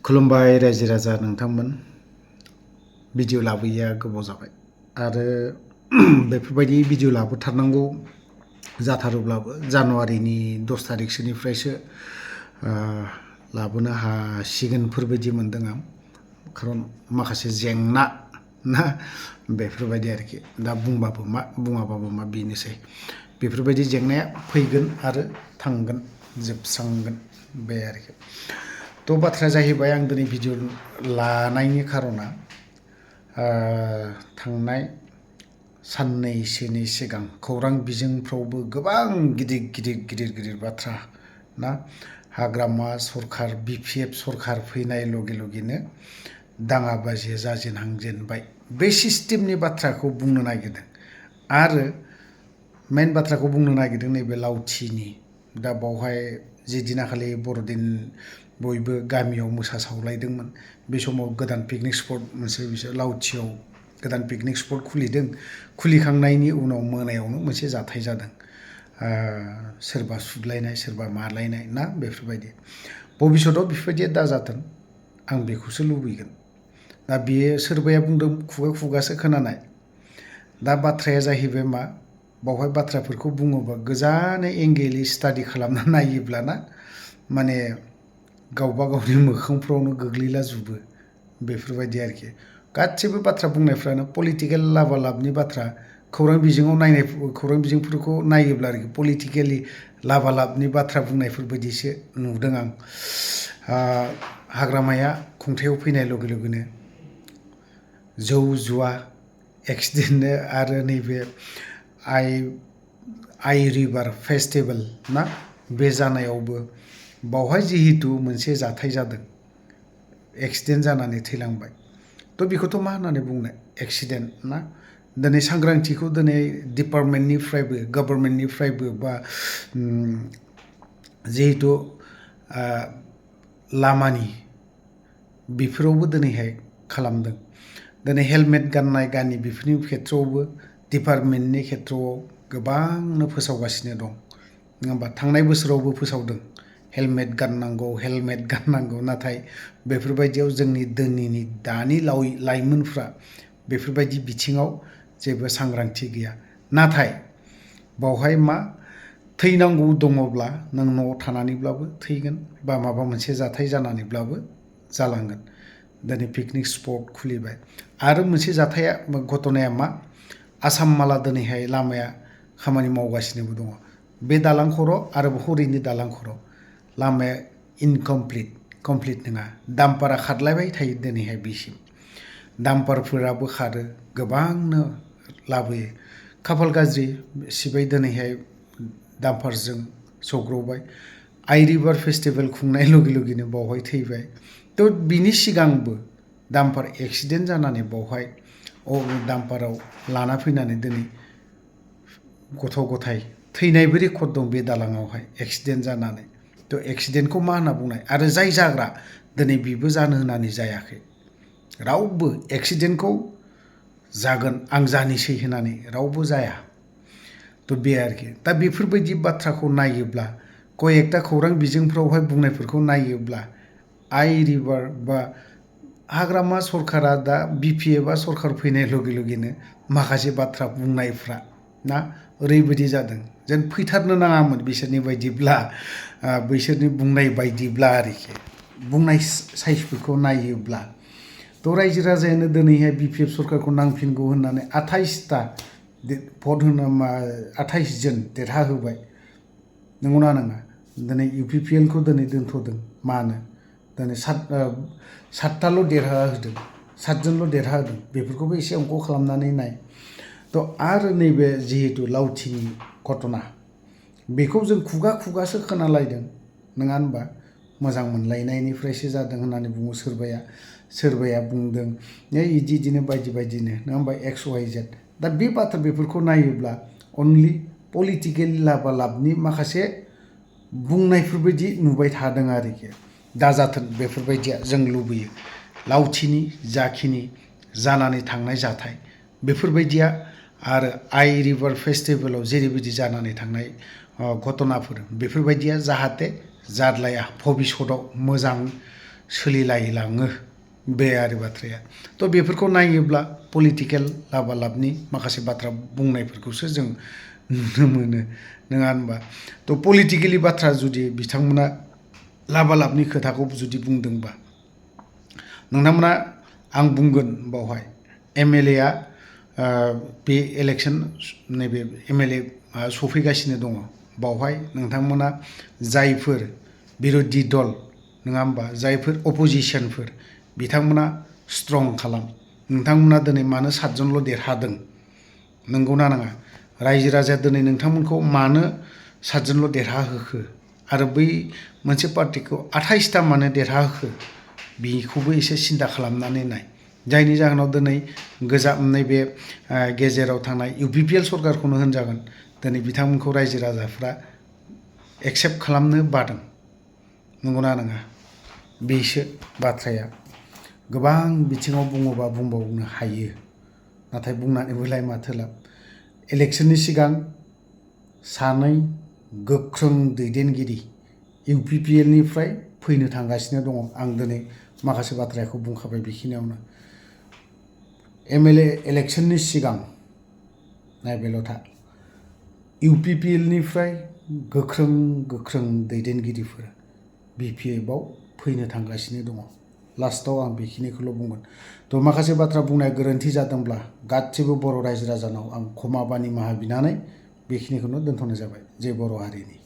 खुलुमबाय रायजो राजा नोंथांमोन। भिडिअ लाबोयैया गोबाव जाबाय आरो बेफोरबायदि भिडिअ लाबोथारनांगौ जाथारोब्लाबो जानुवारिनि 10 तारिखसोनिफ्रायसो लाबोनो हासिगोनफोरबायदि मोनदों आं। खारन माखासे जेंना ना बेफोरबायदि आरोखि दा बुंबाबो मा बुङाबाबो मा बेनोसै। बेफोरबायदि जेंनाया फैगोन आरो थांगोन जोबस्रांगोन बे आरोखि। तो बाथ्राया जाहैबाय आं दिनै भिडिअ लानायनि खारना थांनाय साननैसोनि सिगां खौरां बिजोंफ्रावबो गोबां गिदिर बाथ्रा ना हाग्रामा सरखार BPF सरखार फैनाय लगे लगेनो दाङाबाजिया जाजेनहांजेनबाय बे सिस्टेमनि बाथ्राखौ बुंनो नागिरदों आरो मेन बाथ्राखौ बुंनो नागिरदों नैबे लावथिनि। दा बावहाय जिदिनाखालि बर'दिन बयबो गामियाव मोसासावलायदोंमोन बे समाव गोदान पिकनिक स्पट मोनसे बिसोर लावथियाव गोदान पिकनिक स्पट खुलिदों। खुलिखांनायनि उनाव मोनायावनो मोनसे जाथाय जादों। सोरबा सुदलायनाय सोरबा मालायनाय ना बेफोरबायदि। भबिष्यतआव बेफोरबायदिया दाजाथों आं बेखौसो लुबैगोन। दा बेयो सोरबाया बुंदों खुगा खुगासो खोनानाय। दा बाथ्राया जाहैबाय मा बावहाय बाथ्राफोरखौ बुङोबा गोजानै एंगेलि स्टाडि खालामना नायोब्लाना माने गावबा गावनि मोखांफ्रावनो गोग्लैलाजोबो बेफोरबायदि आरोखि। गासैबो बाथ्रा बुंनायफ्रानो पलिटिकेल लाबालाबनि बाथ्रा। खौरां बिजोङाव नायनाय खौरां बिजोंफोरखौ नायोब्ला आरोखि पलिटिकेलि लाबालाबनि बाथ्रा बुंनायफोरबायदिसो नुदों आं। हाग्रामाया खुंथायाव फैनाय लगे लगेनो जौ जुवा एक्सिडेन्ट आरो नैबे आइ रिभार फेस्टिभेल ना बे जानायावबो बावहाय जिहेतु मोनसे जाथाय जादों एक्सिडेन्ट जानानै थैलांबाय। तो बेखौथ' मा होननानै बुंनो एक्सिडेन्ट ना। दिनै सांग्रांथिखौ दिनै डिपार्टमेन्टनिफ्रायबो गभर्नमेन्टनिफ्रायबो बा जिहेतु लामानि बेफोरावबो दिनैहाय खालामदों। दिनै हेलमेट गाननाय गानि बेफोरनि खेथ्रआवबो डिपार्टमेन्टनि खेथ्रआव गोबांनो फोसावगासिनो दं नङा होमबा। थांनाय बोसोरावबो फोसावदों हेलमेट गाननांगौ नाथाय बेफोरबायदियाव जोंनि दिनैनि दानि लाइमोनफ्रा बेफोरबायदि बिथिङाव जेबो सांग्रांथि गैया। नाथाय बावहाय मा थैनांगौ दङब्ला नों न'आव थानानैब्लाबो थैगोन बा माबा मोनसे जाथाय जानानैब्लाबो जालांगोन। दिनै पिकनिक स्पट खुलिबाय आरो मोनसे जाथाया घटनाया मा आसाम माला दिनैहाय लामाया खामानि मावगासिनोबो दङ। बे दालां खर' आरो हरैनि दालां खर' लामाया कमप्लिट नङा। डाम्पारा खारलायबाय थायो दिनैहाय बिसिम। डाम्पारफोराबो खारो गोबांनो लाबोयो। खाफाल गाज्रि सिबाय दिनैहाय डाम्पारजों सौग्रावबाय। आइ रिभार फेस्टिभेल खुंनाय लगे लगेनो बावहाय थैबाय। तो बिनि सिगांबो डाम्पार एक्सिडेन्ट जानानै बावहाय डाम्पाराव लाना फैनानै दिनै गथ' गथाय थैनायबो रेकर्ड दं बे दालाङावहाय एक्सिडेन्ट जानानै। तो एक्सिडेन्टखौ मा होनना बुंनाय आरो जाय जाग्रा दिनै बेबो जानो होनानै जायाखै। रावबो एक्सिडेन्टखौ जागोन आं जानोसै होननानै रावबो जाया। तो बे आरोखि दा बेफोरबायदि बाथ्राखौ नायोब्ला कयेकटा खौरां बिजोंफ्रावहाय बुंनायफोरखौ नायोब्ला आइ रिभार बा हाग्रामा सरकारा दा BPFआ सरकार फैनाय लगे लगेनो माखासे बाथ्रा बुंनायफ्रा ना ओरैबायदि जादों जेन फैथारनो नाङामोन बिसोरनि बायदिब्ला बैसोरनि बुंनाय बायदिब्ला आरोखि बुंनाय साइजफोरखौ नायोब्ला। तो रायजो राजायानो दिनैहाय BPF सरकारखौ नांफिनगौ होननानै 28टा भट होनो 28 जन देरहाहोबाय नंगौना नङा। दिनै UPPLखौ दिनै दोनथ'दों मानो दिनै 7टाल' देरहाहोदों 7 जनल' देरहाहोदों बेफोरखौबो एसे अंक खालामनानै नाय। तो आरो नैबे जिहेतु लावथिनि घटना बेखौ जों खुगा खुगासो खोनालायदों नङा होनबा। मोजां मोनलायनायनिफ्रायसो जादों होननानै बुङो सोरबाया बुंदों बिदिनो बायदिनो नङा होमबा XYZ। दा बे बेफोरखौ नायोब्ला अनलि पलिटिकेल लाबालाबनि माखासे बुंनायफोरबायदि नुबाय थादों आरोखि। दाजाथों बेफोरबायदिया जों लुबैयो। लावथिनि जाखिनि जानानै थांनाय जाथाय बेफोरबायदिया आरो आइ रिभार फेस्टिभेलाव जेरैबायदि जानानै थांनाय घटनाफोर बेफोरबायदिया जाहाथे जाद्लाया भबिष्यतआव मोजां सोलिलायलाङो बे आरो बाथ्राया। थ' बेफोरखौ नायोब्ला पलिटिकेल लाबालाबनि माखासे बाथ्रा बुंनायफोरखौसो जों नुनो मोनो, नङा होनबा? थ' पलिटिकेलि बाथ्रा जुदि बिथांमोना लाबालाबनि खोथाखौ जुदि बुंदोंबा, नोंथांमोना आं बुंगोन बावहाय MLA आ बे इलेक्सन नैबे MLA सफैगासिनो दङ, बावहाय नोंथांमोना जायफोर बिर'धि दल, नङा होमबा, जायफोर अप'जिसनफोर, बिथांमोना स्ट्रं खालाम। नोंथांमोना दिनै मानो 7 जनल' देरहादों, नंगौना नङा? रायजो राजाया दिनै नोंथांमोनखौ मानो 7 जनल' देरहाहोखो आरो बै मोनसे पार्टिखौ 28टा मानो देरहाहोखो, बेखौबो एसे सिन्था खालामनानै नाय। जायनि जाहोनाव दिनै नैबे गेजेराव थानाय UPPL सरकारखौनो होनजागोन, दिनै बिथांमोनखौ रायजो राजाफ्रा एक्सेप्ट खालामनो बादों, नंगौना नङा? बेसो बाथ्राया। गोबां बिथिङाव बुङोबा बुंबावनो हायो, नाथाय बुंनानैबोलाय माथो लाब। इलेक्सननि सिगां 2 गोख्रों दैदेनगिरि UPPL निफ्राय फैनो थांगासिनो दङ। आं दिनै माखासे बाथ्राखौ बुंखाबाय बेखिनियावनो। MLA इलेक्सननि सिगां नायबायल'था, UPPL निफ्राय गोख्रों दैदेनगिरिफोर BPF आव फैनो थांगासिनो दङ। लास्टआव आं बेखिनिखौल' बुंगोन। थ' माखासे बाथ्रा बुंनाया गोरोन्थि जादोंब्ला गासैबो बर' रायजो राजानाव आं क्षमा बा निमाहा बिनानै बेखिनिखौनो दोनथ'नाय जाबाय। जय बर' हारिनि।